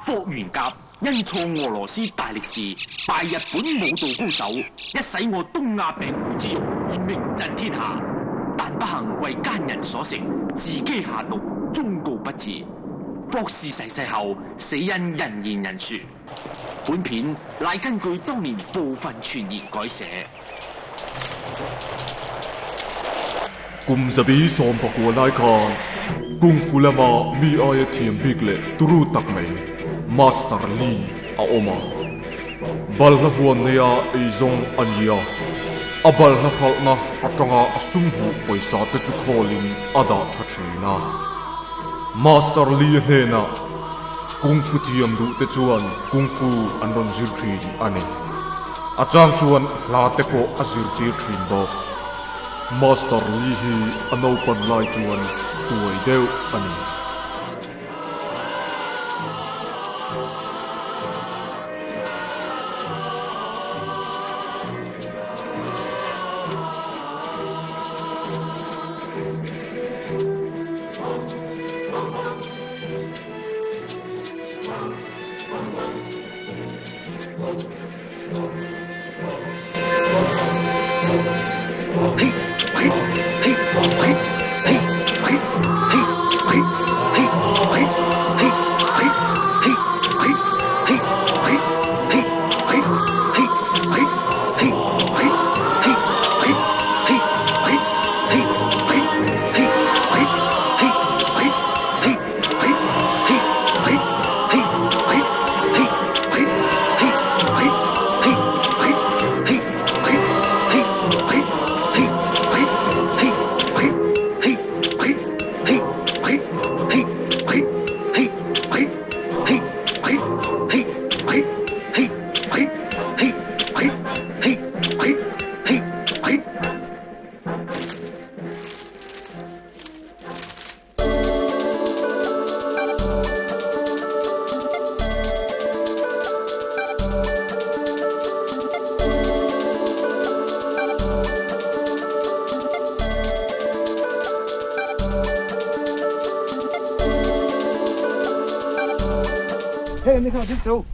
霍元甲因挫俄罗斯大力士，败日本武道高手，一洗我东亚病夫之辱而名震天下。但不幸为奸人所食，自己下毒，终告不治。霍氏逝世后，死因人言人殊。本片乃根据当年部分传言改写。 Kum 79 lai khan Kung Fu lama mi aia thiam bik leh turu tak mai Master Li a awm a. Balhla huan neia eizawng a ni a, a balhla hralhna atanga a sum hmuh pawisa te chu khawlin a dah tha thin a. Master Li-a hnenah Kung Fu thiam duh te chuan Kung Fu an rawn zir thin a ni. A chang chuan hla te pawh a zirtir thin bawk. Master Li hi a naupan lai chuan tuai deuh a ni. Hei ni kha dik tho.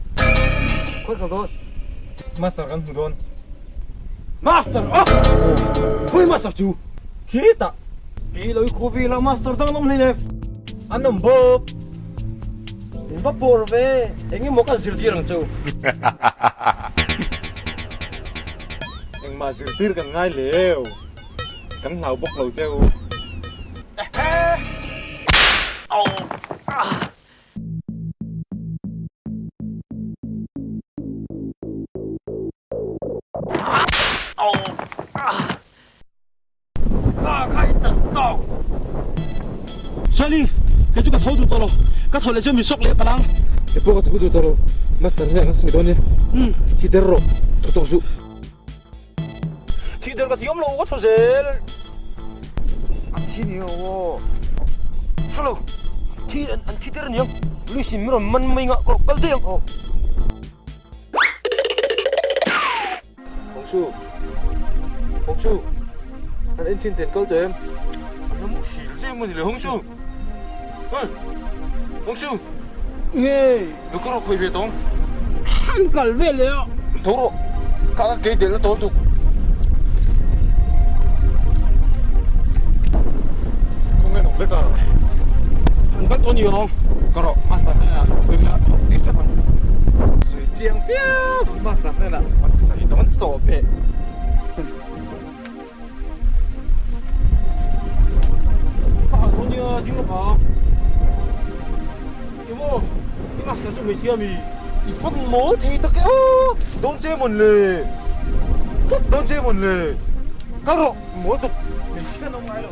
Khoi ka dawn. Master kan hmu dawn. Master a! Khoi master chu? Khitah. Kei lo i khawvel a master dang an awm hleinem. An awm bawk. In va pawr ve. Eng emaw kan zirtir ang cheu. Engmah zirtir kan ngai leu. Kan hlau bawk lo cheu. Kha kha i chan tawk. Sally, kei chu ka tho duh tawh lo. Ka tho leh chuan min shock leh palh ang. Kei pawh ka tho duh tawh lo. Master hian an sawi dawn nia. Thi der rawh, tho tawh suh. Thi der ka thiam lo, ka tho zel. An thi ni aw. Hre lo, thi an thi der aniang. Police in min rawn man mai ngah, kal daih ang. Hongsu, Hongsu, an en chin ten kal tawh em? A la muhil che emaw ni le Hongsu? Hey, Hongsu! Nge? Lo ka rawh khawi ve tawng. An kal ve leh a. Tho rawh, ka ka kei delh na tawn tuk. Kawng en awm vek a. An kal tawh ni ang. Ka rawh, master hnenah sawi la, thawk tir chap ang. Sawi chiang viau. Master hnenah an sawi dawn sawh beh. Ka han haw nia ding lawk ang. Emaw, i master chu hmeichhia mi? I fan mawl thei tak e aw! Dawn che mawn le! Tawp dawn che mawn le! Kal rawh, mawl tuk! Hmeichhia an awm ngai lo.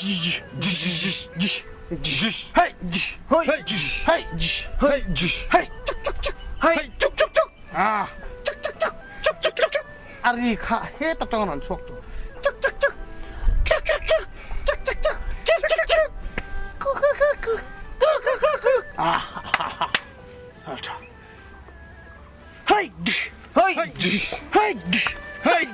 Hei hei hei hei hei chuk chuk chuk hei chuk chuk chuk ah chuk chuk chuk chuk chuk chuk chuk a ri kha heta tang rawn chhuak tur chuk chuk chuk chuk chuk chuk chuk chuk chuk chuk chuk chuk ku ku ku ku ku ku ku ku ah ha ha ha tha hei hei hei hei hei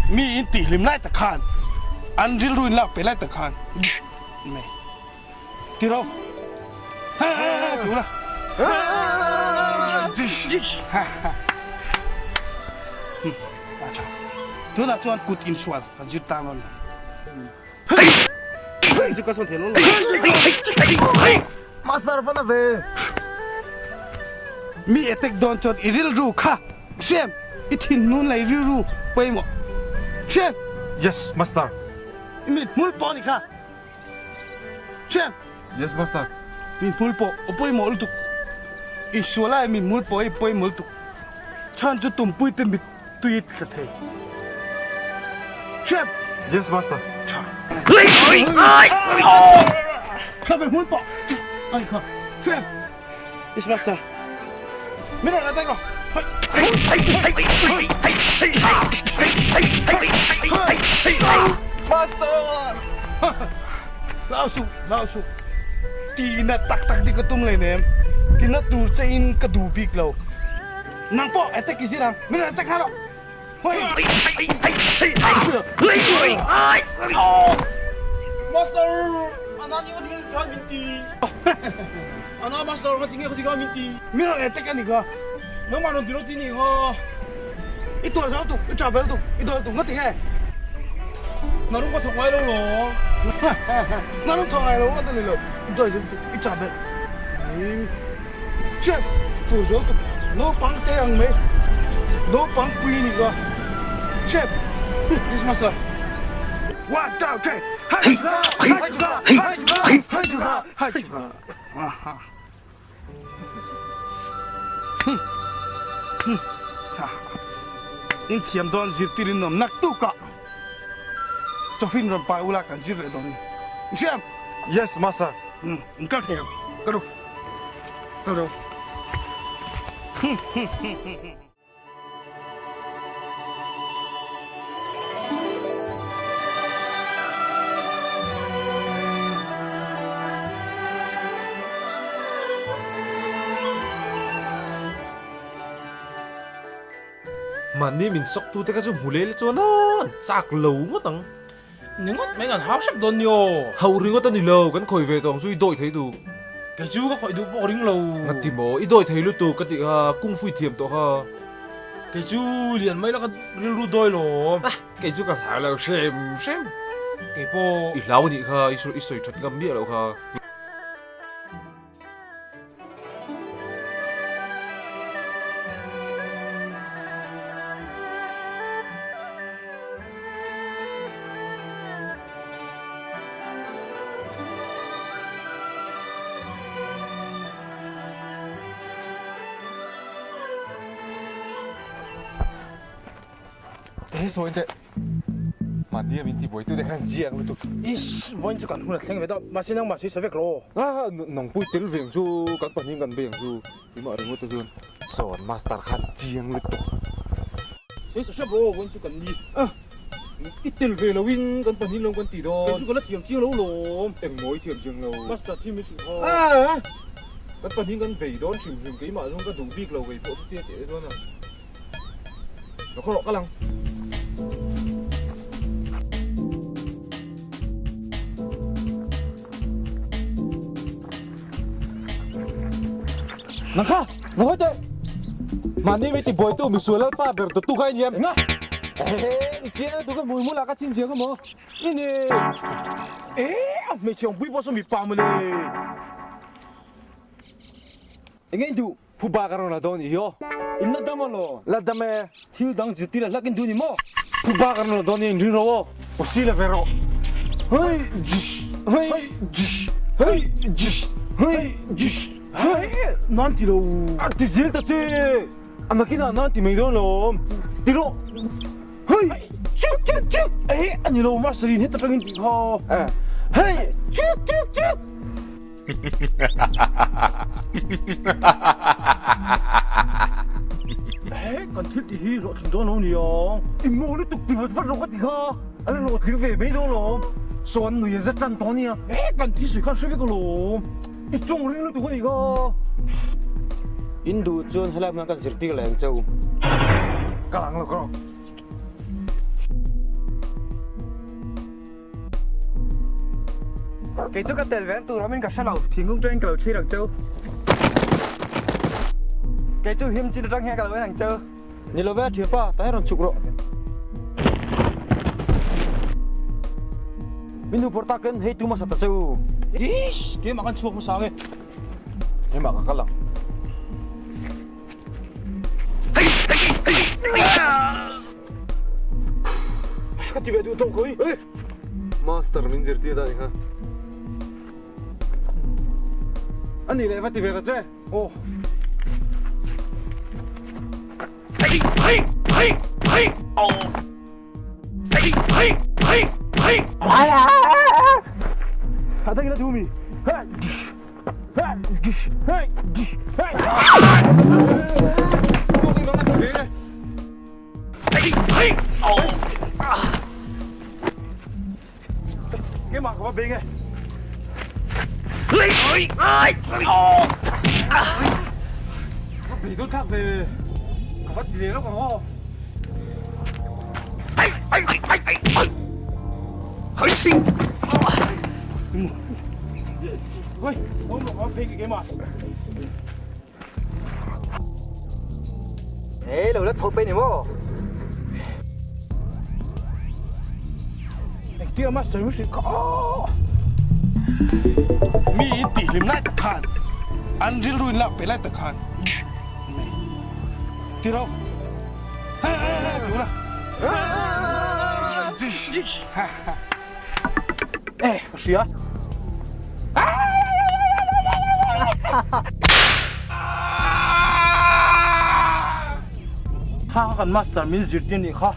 Mi in tihhlim lai tak khan an rilru in lak pe lai tak khan mai tiro tunah chuan kut insual kan zir tang rawn Master fana ve mi attack dawn chuan i rilru kha hriam i thinhnun lei rilru pawimawh hriam Yes master i mit hmul pawh a ni kha Hriam! Yes master. Min hmul pawh a pawimawh lutuk. I sual ai min hmul pawh hi pawimawh lutuk. Chhan chu tumpui te mit tui tla thei. Hriam! Yes master. Tha. Tha ve hmul pawh a ni kha. Hriam! Yes master. Min rawn attack rawh. Master! Hlau suh, hlau suh. Tina tak tak ti ka tum lei nem. Tina tur che in ka duh bik lo. Nang pawh attack i zir ang. Min rawn attack nghal rawh. Master! Ana ni ka tinge min ti. Ana master ka tinge ka tinge min ti. Min rawn attack a ni kha. Nangmah rawn ti lo ti ni kha. I tuar zo tuk, i travel tuk, i dawl tuk nga tinge. Narum ka thawk ngai lo law. Narum thawk ngai lo nga ta ni lo. I dawl tuk, i travel. Chiah tur zo tuk naupang te ang mai naupang pui ni ka Chef Yes master One two three Hai chu kha hai chu kha hai chu kha hai chu kha hai chu kha In thiam dawn zirtir in awm nak tuk ah chawfin rawn pai ula kan zir leh dawn ni Chef Yes master In kal thei ang ka ru. Hello. Mahni min sawk tute kha chu hmu leh la chuan an chak lo ngawt ang. Ni ngawt mai kan hau hrep dawn ni aw. Hauh ringawt a ni lo, kan khawih ve tawh ang chu i dawi thei duh. Kei chu ka khawih duh pawh ka ring lo. Nga ti maw, i dawi thei lutuk ka tih kha, kung fu i thiam tawh kha. Kei chu lian mai la ka rilru dawi lo. Ah, kei chu ka hlau lo hrem hrem. Kei pawh. I hlau anih kha, i sawi that ngam miah loh kha. He sawi teh mahni a min ti buai tu te khan chiang lutuk. Ish vawiin chu kan hun a thleng ve deuh mahse nangmah sawi sa vek rawh. A nangpui tel ve ang chu kan pahnih kan bei ang chu keimah ringawt te chuan sawn master khan chiang lutuk. Sawi sa hrep rawh vawiin chu kan ni. I tel ve lo in kan pahnih lawm kan ti dawn. Kei chu ka la thiam chiang lo lawm. Engmaw i thiam chiang lo. Master thim i hrilh kha. Kan pahnih kan bei dawn hrim hrim keimah zawng ka duh bik lo kei pawh chutia tih te chuan a. Lo khaw rawh kal ang. Nang kha, lo hawi teh. Mahni mi ti buaitu misual lalpa ber dawttu kha i ni em? Enga? Ehe, i chiang tu ka hmui hmul ah ka chin chiang emaw? I ni. E, a hmeichhe awmpui pawh saw mipa mawle. Enge in duh? Phuba ka rawn la dawn i aw. In la dam alaw? La dam e. Thil dang zirtir la hlak in duh ni maw? Phuba ka rawn la dawn i in ring rawh aw. Aw si la ve rawh. Hei jish hei jish hei jish hei jish hei. Nan ti lo. A ti zel ta che. A nakinah nan ti mai dawn lawm. Ti rawh. Hei chuk chuk chuk. Eh a ni lo master in heta tangin tih kha. Hei chuk chuk chuk. He kan thil tih hi hlawhtling dawn lo nia. I maw lutuk ti vat vat rawh ka ti kha. A la hlawhtling ve mai dawn lawm. Saw an nui a zet tan tawh ania. He kan thil sawi khan hre vek alawm. I chung ring lutuk a nih kha. In duh chuan helai hmunah kan zirtir leh ang che u. Ka lang lo ka rawh. Kei chu ka tel ve an tur awmin ka hre lo, thingkung tangin ka lo thlir ang cheu. Kei chu him chin atang hian ka lo en ang cheu. Ni lo ve thianpa, tah hian rawn chhuk rawh. Min hmu pawr takin hei tu hmasa ta cheu. Eish! Keimah kan chhuak hmasa ang e. Keimah ka kal ang. Ka ti ve duh tawh khawi. Master min zirtir dan kha. A nih leh va ti ve ta che. Aw. A dang in a duh mi. Keimah ka va beng e. Ka bei dawn thlak ve. Ka va ti leh lawk ang aw. He lo la tho pe ni maw? Engtia master min hrilh kha aw. Mi in tih hlim lai tak khan an rilru in lak pe lai tak khan ti ro ha ha ha ti ula ha ha. Eh ka hria. Kha kan master min zirtir nih kha.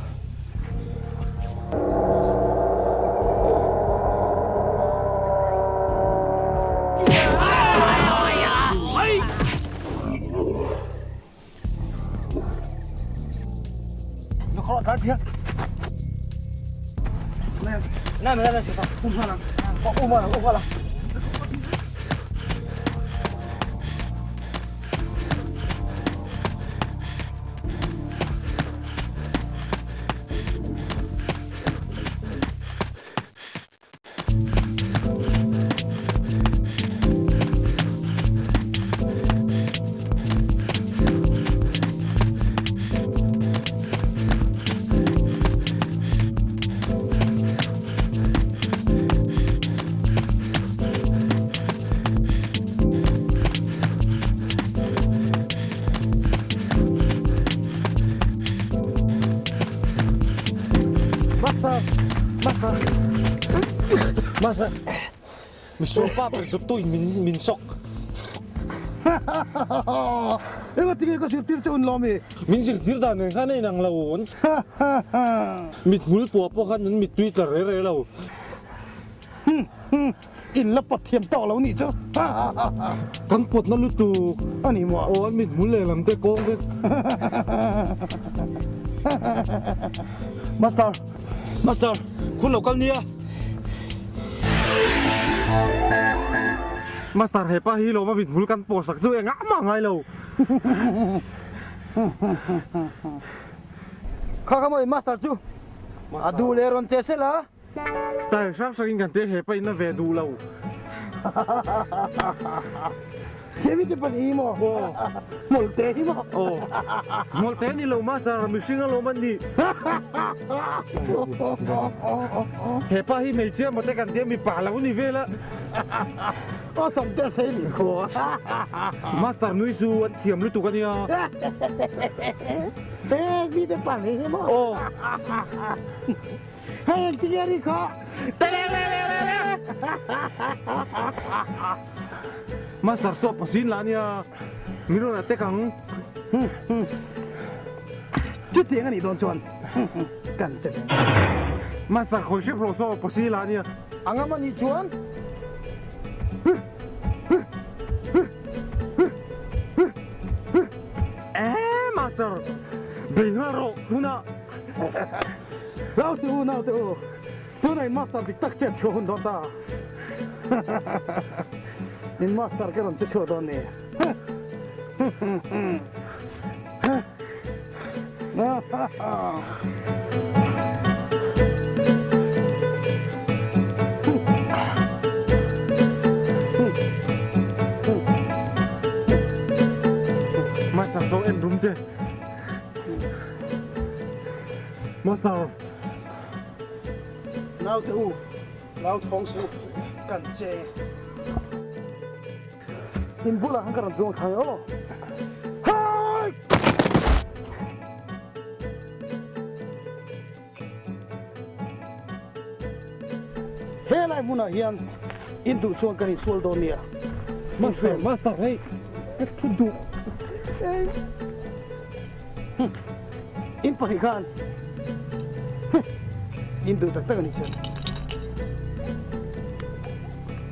Master! Master! Master! Misual pa ber dawt tuin min min sawk. Enga tinge ka zirtir che un lo mi? Min zirtir dan nen khan a inang lo. Mithmul puah pawh khan an mittui tla re re lo. In la pawt thiam tawk lo nih chu. Kan pawtna lutuk a ni maw? Aw an mithmul lehlam te kawng vek. Master! Master! Khun lo kal nia. Master hepa hi lawma mithmul kan pawh sak chu engah mah ngai lo. Kha kha maw in master chu a duh leh rawn che sela. Style hrang hrangin kan tia hepa in a ve duh lo. He mite pahnih hi maw? Aw. Hmawlhte hi maw? Aw. Hmawlhte ni lo Master, mihring alawm an nih. He pa hi hmeichhia maw te kan tia mipa lo ni vel a. Aw sam te a sei leh khaw a. Master nui chu an thiam lutuk a nia. He mite pahnih hi maw? Aw. Hei engtin nge a ri kha? Master saw pasin lah ania min rawn attack ang. Chutiang a nih dawn chuan kan che ve. Master khawi hrep rawh saw pasi lah ania. A ngam a nih chuan. Eeh Master bei nghal rawh hunah. Hlau si u naute u, tuna in master dik tak chet chhuah hun dawn ta. In master ka rawn che chhuah dawn ni. Master zawng en rum che. Master. Naute u, nau thawng suh u, kan che. In bulah khan ka rawn zuang thlai aw. Hai! He lai hmunah hian in duh chuan kan insual dawn nia. Master, master hei ka thu duh. In pahnih khan in duh tak tak a ni chuan.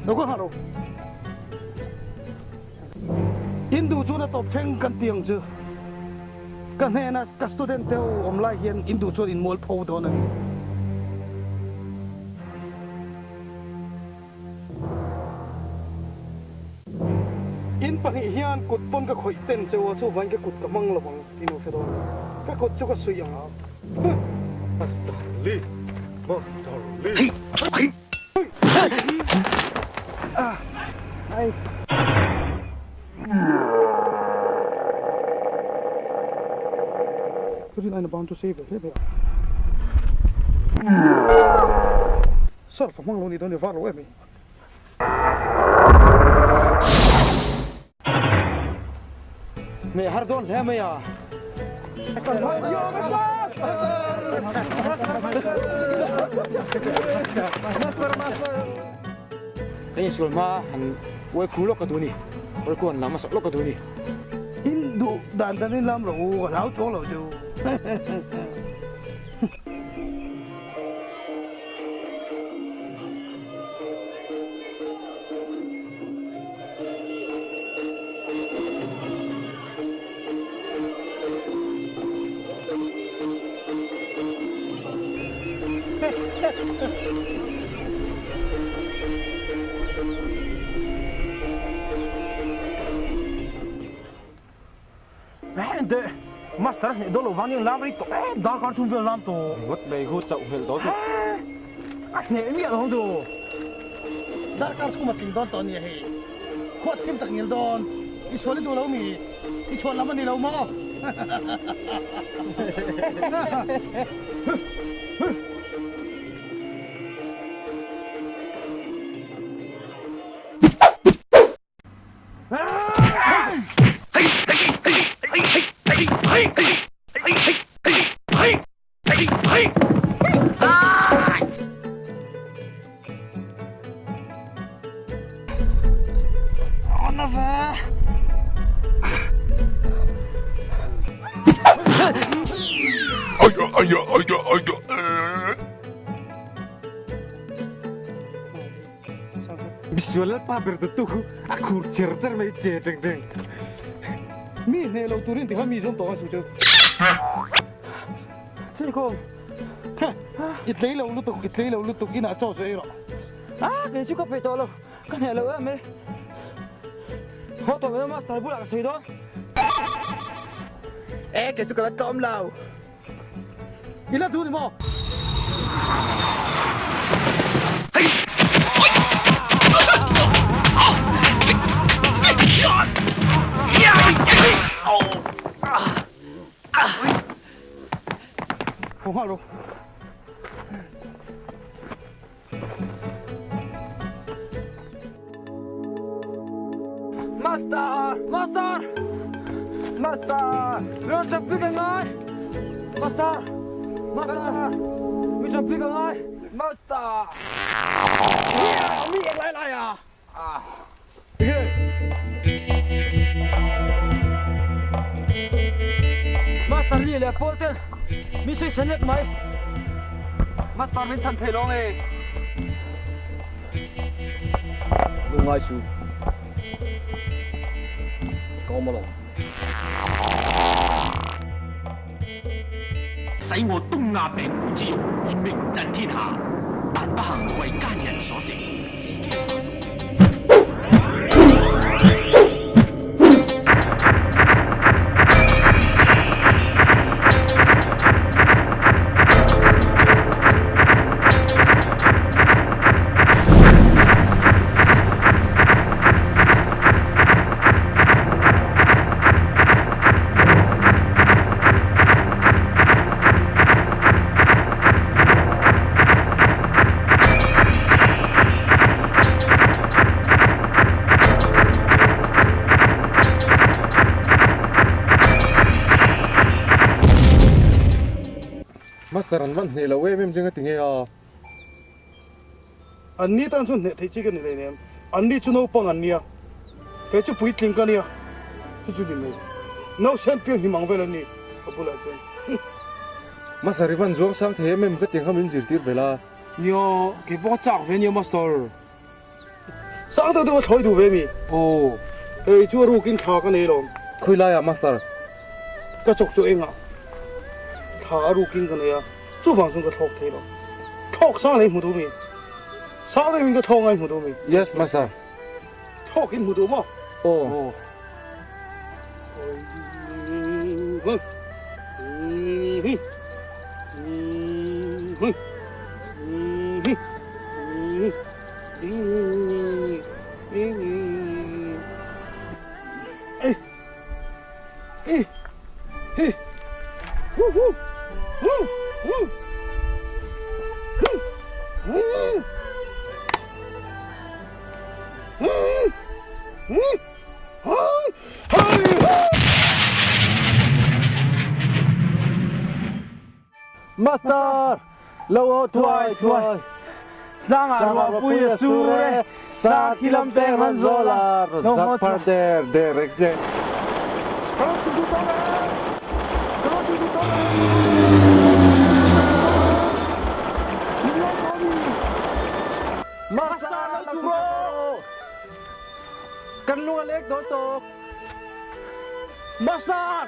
Lo ka nghah rawh. In duh chuan a tawp thleng kan ti ang chu. Ka hnena ka student te ho awm lai hian in duh chuan in mual pho dawn a ni. In pahnih hian kut pawn ka khawih ten cheu a, chuvangin ka kut ka hmang lo ang tih nuam hre dawn a ni. Ka kut chu ka suih ang a. Master Lee! Master Lee! Ka rin aina bang chu sei ve hle hle a. Sir, ka hmang lo ni dawn i var lo em i? Hmeh har dawn hle mai a. Kan insual hma han uai khu lawk ka duh a ni. Uai khu han lam hmasak lawk ka duh a ni. In duh dan dan in lam rawh u, ka hlau chuang lo chu. Master hneh dawn lo vang nia lam rei tawh em darkar thum vel lam tawh. Ngawt mai hu chauh hmelh dawn chu. A hneh miah lo chu. Darkar chhung a tling dawn tawh nia hei. Khuat kim tak ngil dawn. I chhuan i duh lo mi? I chhuan lam a ni lo maw? Misual lalpa ber tu tu khu a khur cher cher mai che teng teng. Mi hneh lo turin tikhan mi zawm tawh a su chu. Thil khawm. I tlei lo lutuk, i tlei lo lutuk inah chaw chu ei rawh. A kei chu ka peih tawh lo, ka hneh lo em e. Haw tawh mai master bulah ka sawi dawn. E kei chu ka la tlawm lo. I la duh ni maw? Haw nghal rawh. Master! Master! Master! Min rawn traffic a ngai! Master! Master! Min traffic a ngai! Master! Mi eng lai lai a? Master Lee leh Paul ten min sawi sa nek mai. Master min chhan thei lo nge? Lungngai chu ka awm alawm. 使我东亚病夫之辱而名震天下，但不幸为奸人所食。 Master an van hneh lo em em zing a ti nge a. An ni tan chuan hneh theih chi ka ni hleinem. An ni chu naupang an nia. Kei chu puitling ka nia. Chu chu ni mai. Nausen piang hnim ang vel an ni ka bulah chuan. Master i van zuang sang thei em em ka ti ang kha min zirtir ve la. Nia, kei pawh ka chak ve nia Master. Sang deuh deuh a thlawi duh ve mi? Aw. Kei chu a rukin thla ka nei lawm. Khawi laiah Master? Ka chawk chu engah thla a rukin ka nei a, chuvang chuan ka thlawk thei lo. Thlawk sang leh i hmu duh mi? Sang deuhin ka thlawk anga i hmu duh mi? Yes Master. Thlawk in hmu duh maw? Aw. Master! Lo aw thuai thuai. Tlangah ruahpui a sur e, sa khi lam peng rawn zawl a, rawn zak phar der der rek che. Ka lo chhun duh tawk e, ka lo chhun duh tawk e, min lo tawh mi. Master lo chhun rawh! Kan lung a lek dawn tawk. Master!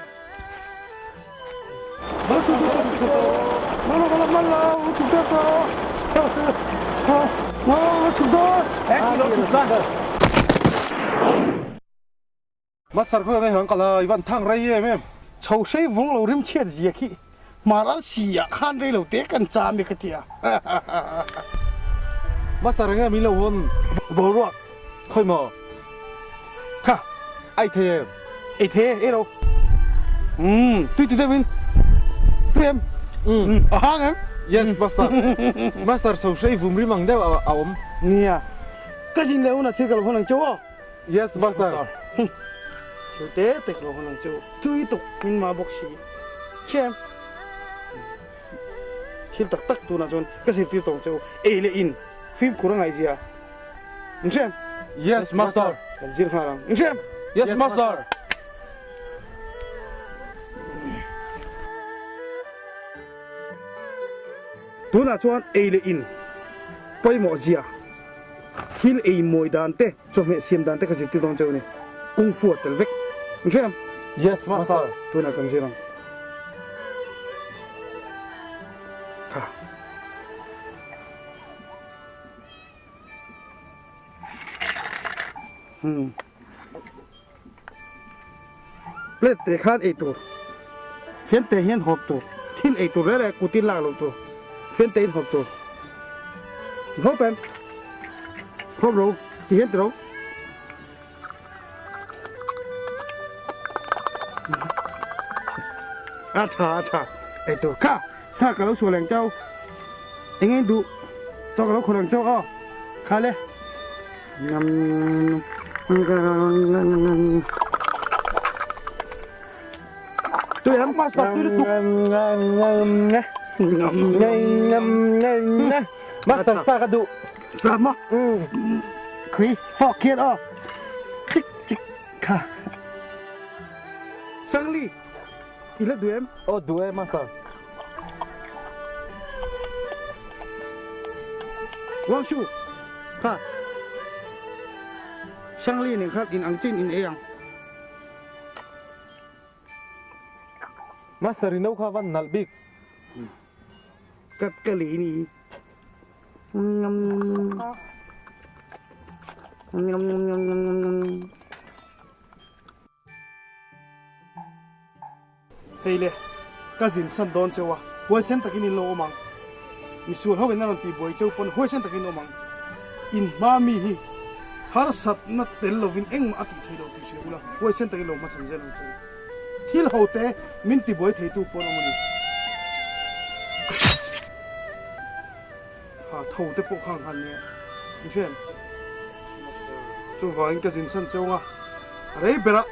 Master khawi ang hei kal a, i van thang rei em em. Chho hrei vung lo rim chhiat zia khi hmar al si ah khan rei lo te kan cham e ka ti a. Master enge min lo hawn boruak khawi maw? Kha ai thei em? Ei thei e, ei lo. Umm, tui ti deuhin. Tui em? Umm. A hang em? Yes, Master. Master so hrei vum rim ang deuh a awm. Nia. Ka zin leh hunah thil ka lo hawn ang cheu aw. Yes, Master. Thil te te ka lo hawn ang cheu. Tui tuk min mah bawk si. Hria em? Thil tak tak tunah chuan ka zirtir tawh ang cheu. Ei leh in fimkhur a ngaihzia. Inhrem? Yes, Master. Kan zir nghal ang. Inhrem? Yes, Master. Tunah chuan ei leh in pawimawh zia, thil ei mawi dan te, chawhmeh siam dan te ka zirtir dawn cheu a ni. Kung Fu a tel vek. Inhrem? Yes, Master. Tunah kan zir ang. Kha. Plate te khan ei tur, fian te hian hawp tur, thil ei tur reng reng kutin lak loh tur, fian te in hawp tur. Hawp em? Hawp ro, ti hian ti ro. A tha a tha, ei tur kha. Sa ka lo sual ang chau. Eng eng duh chaw ka lo khawrh ang chau aw. Kha le. Tui am. Master tui lutuk. Master sa ka duh. Sa maw? Khui fork khian aw. Chik chik kha. Sangli i la duh em? Aw duh e master. Wangshu kha Sangli nen khan in ang chin in ei ang. Master i no kha van nalh bik. Kat ka lei ni. Hei le, ka zin san dawn cheu a, huaisen takin in lo awm ang. Misual ho in a rawn tihbuai cheu pawn huaisen takin awm ang. In hma mi hi harsatna tel lovin engmah a tih thei lo tih hria ula, huaisen takin lo hmachhan zel ang cheu. Thil ho te min tibuai theitu pawn awm a ni. Kha tho te pawh kha ang han nia, in hria em? Chuvangin ka zin san cheu ang a, a rei ber a.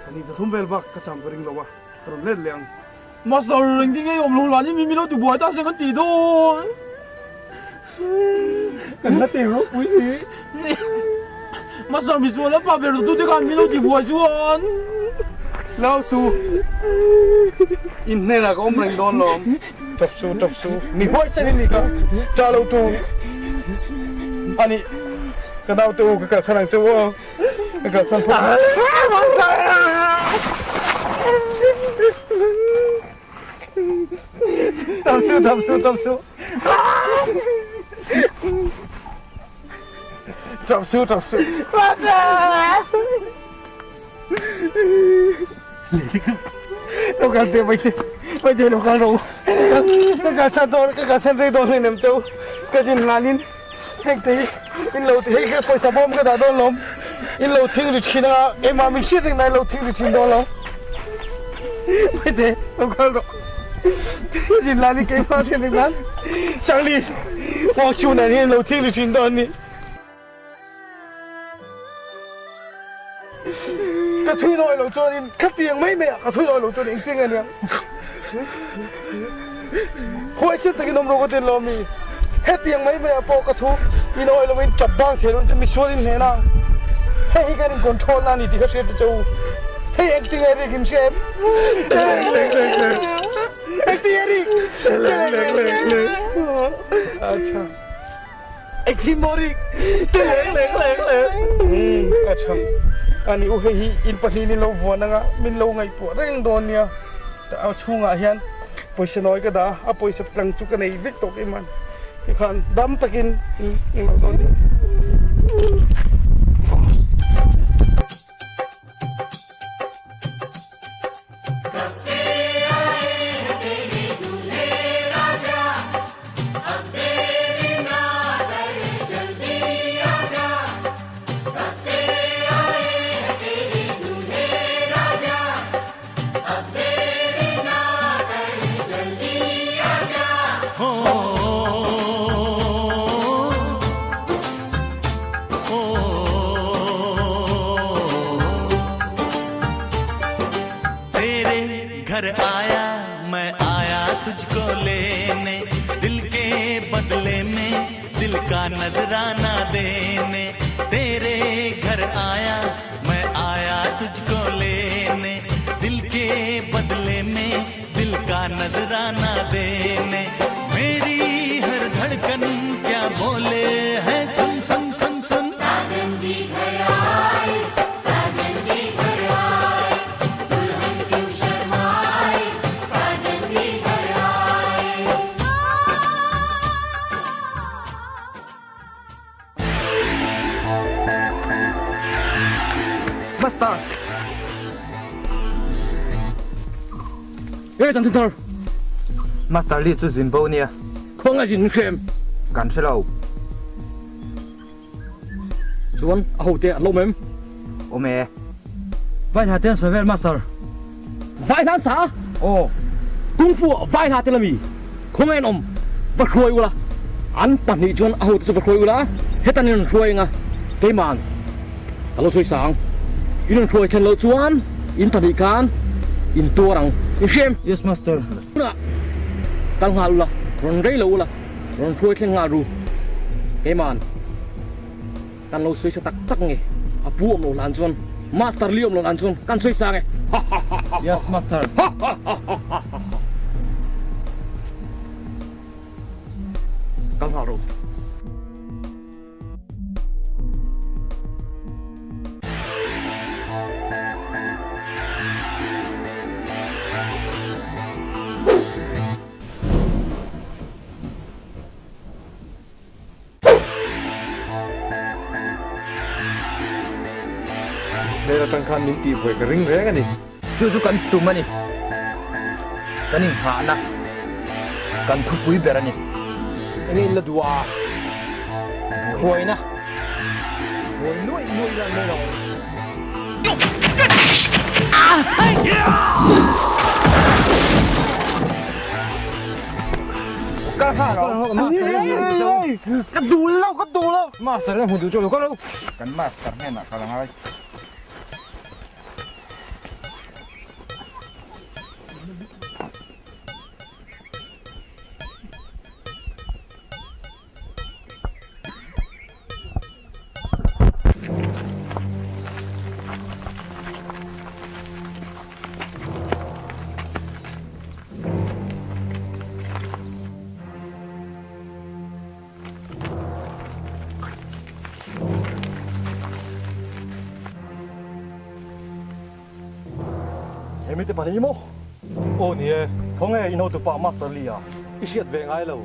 Thani pathum vel bak ka cham ka ring lo a, ka rawn let leh ang. Master reng ding ei awm lo lah ni mi lo tibuai ta se kan tih dawn. Kan la teh ropui si. Master mi chuan a pa ber tu te khan mi lo tibuai chuan. Lau su in hnenah ka awm reng dawn lawm. Tap su tap su mi huaisen in ni ka ta lo tu ani ka naute u ka kalsan ang che u aw. Tap su tap su tap su tap su tap su Lo kal te mai te mai te lo kal ro ka ka san dawn ka ka san rei dawn hleinem cheu ka zin hlanin heng te hi in lo hei ka pawisa bawm ka dah dawn lawm in lo thing ri thin a keimah min hriat reng nai lo thing ri thin dawn lo mai te lo kal rawh ka zin hlanin keimah hriat reng nan Sangli Wangchhun ah hian lo thing ri thin dawn ni. Ka thui nawi lo chuanin khatiang mai mai ah ka thui nawi lo chuan engtin nge aniang huaisen takin awm rawh ka tin lo ami hetiang mai mai ah pawh ka thu i nawi lo in tap bang thei lo in chu misual in hneh na hei hi kan in control na ani tih ka hriat chu hei engtin nge rik in hria em engtin nge rik acha. Engtin maw rik? Leng leng leng leng. Ka tha. Ani u hei hi in pahnih in lo vuan anga min lo ngaihtuah reng dawn nia. A chhungah hian pawisa nawi ka dah a, a pawisa tlang chu ka nei vek tawh keiman. Tikhan dam takin in lo dawn nia. Master! Ê Chan Thar! Master Lee chu zin bo nia. Khaw ngai zin hrem. Kan hre lo. Chuan a hote an lo awm em? Awm e. Vai hna te an sawi vel Master. Vai hna an sa? Aw. Kung Fu ah vai hna tel ami khawngaih an awm va hruai ula, an pahnih chuan a hote chu va hruai ula, hetan in rawn hruai anga keiman ka lo sawi sang. In rawn hruai thlen loh chuan in pahnih khan in tuar ang. In hria em? Yes master. Tunah kal nghal ula, rawn rei lo ula, rawn hruai thleng nghal ru. Keiman. Kan lo sawi sa tak tak nge? A pu awm loh hlan chuan Master Lee awm loh hlan chuan kan sawi sa nge? Ha ha ha ha. Yes Master. Ha ha ha ha ha ha. Kal nghal rawh. Hmel atang khan min tihbuai ka ring reng a ni. Chu chu kan tum a ni. Kan inghahna, kan thupui ber a ni. Enge in la duh a? Buaina. Buai nuaih nuaih lan mai lo. Ka dul lo, ka dul lo. Master na hmu duh chu lo ka lo. Kan master hnenah ka la ngai. He mite pahnih maw? Aw ni e, khawnge in hotupa Master Lee-a i hriat ve ngai lo.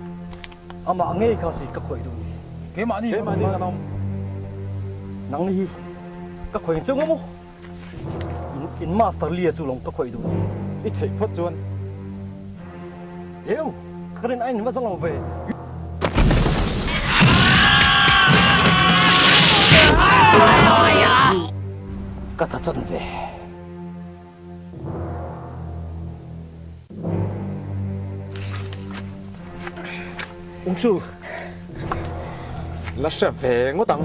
Amah ngei kha si ka khawih duh ni. Keimahni Keimahni kan awm. Nangni hi ka khawih ang cheu nga maw? In Master Lee-a chu lawng ka khawih duh ni. I theih phawt chuan. Eu, ka rin ain va zang lo ve. Ka tha chan ve. Ung chu la hre ve ngawt ang.